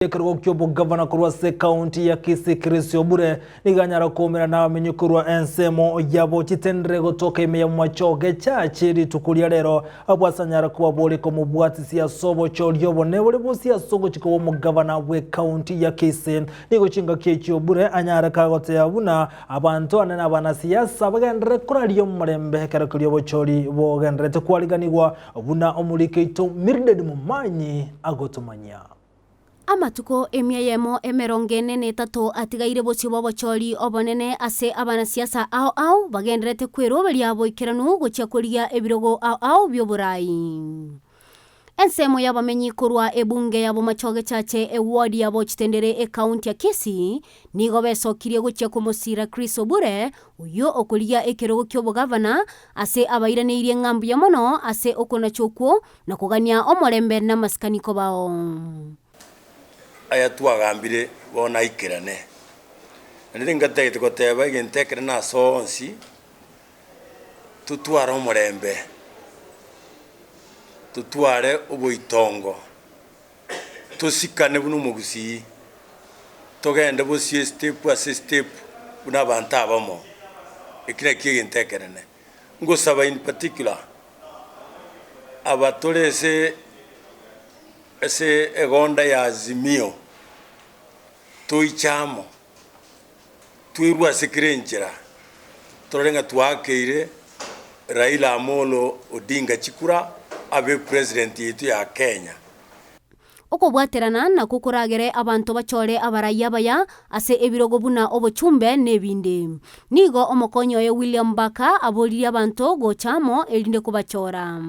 Ekerogo ki'obogavana korwa ase ekaunti ya Kisii Chris Obure nigo anyara koumera nabamenyi korwa ensemo yabo chitendere gotoka ime ya Bomachoge Church rituko ria rero abwo ase anyara kobaboria komobwatisia ase obochori obone bore bosio ase ogochia koba omogavana bw'ekaunti ya Kisii. Nigo chingaki echi Obure anyare kagoteba buna abanto ane na abanasiasa bagenderere koraria omorembe ekero keria obochori bogendererete kwariganigwa buna omoriki oito Mildred Momanyi agotomanyia. Amatuko emia eyemo emerongo ene na etato atigaire bosio bw'obochori obonene ase abanasiasa ao ao bagendererete kweroberia boikeranu gochia korigia ebirogo ao ao bi'oborai. Ensemo y'abamenyi korwa ebunge ya Bomachoge Chache eward ya Bochitendere ekaunti ya Kisii nigo besokirie gochia komosira Chris Obure oyio okorigia ekerogo ki'obogavana ase abairaneirie ng'a mbuya mono ase okonacha okwo Na kogania omorembe namasikani kobao. Aya twagambire bono aikerane. Naende ngatagete goteba egento ekenene ase onsi, totware omorembe, totware oboitongo, tosikane buna omogusii, togende bosio estep ase estep buna abanto abamo, eki nakio egento ekenene. Ngosaba in particular, aba tore ase ase egonda ya Azimio, toiche amo, twerwe ase kera enchera, torore ng'a twaakeire Raila Amolo Odinga chikura abe president yaito ya Kenya. Okobwaterana nakwo koragere abanto bachore abarai abaya ase ebirogo buna obochumbe na ebinde. Nigo omokonyi oye William Barker aboririe abanto gocha amo erinde kobachora.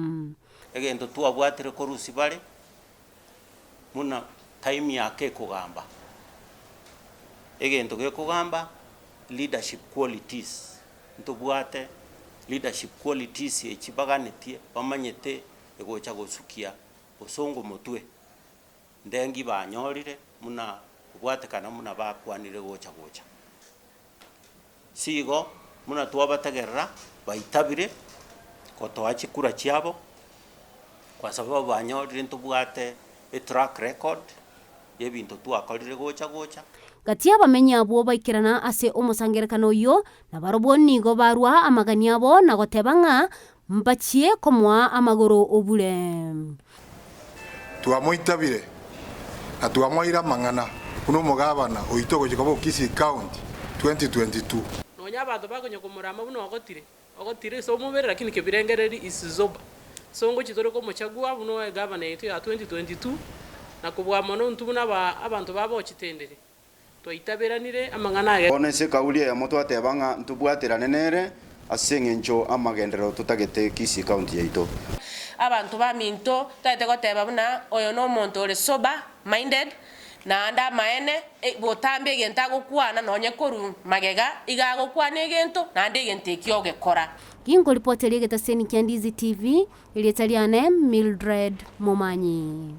Egento twabwatire korusia bare buna time yake ekogamba. Egento gekogamba leadership qualities, ntobwate leadership qualities echi baganetie bamanyete egocha gosukia Bosongo motwe, ndengi banyorire buna kobwatekana buna bakwanire gocha gocha. Sigo buna twabategerera baitabire gotoa chikura chiabo kwa sababu banyorire ntobwate etrack record ya ebinto twakorire gocha gocha. Gati y'abamenyi abwo baikerana ase omosangererekano oyio, na barobwo nigo barua amagani abo na goteba ng'a Mbachie komoa amagoro obure. Twamoitabire na twamoeire amang'ana buna omogabana oito ogochia koba o Kisii County 2022. Nonya abanto bakonya komorama buna ogotire, ogotire ase omobere lakini kebirengereri is zoba. So ngochia tore komochagua buna oe gavana yaito ya 2022 na kobua mono intwe buna aba abanto ba bochitendere Twaitaberanire amang'ana aya. Bono ase ekauri eyemo twateba ng'a ntobwaterane nere ase eng'encho amagenderero totagete Kisii County yaito. Abanto baminto, totagete goteba buna oyo nomonto ore sober minded, naende amaene, botambe egento agokwana nonye korwa magega, iga agokwana egento, naende egento ekio ogekora. Ginkoripoteria egetaseni kia Ndizi TV, erieta riane Mildred Momanyi.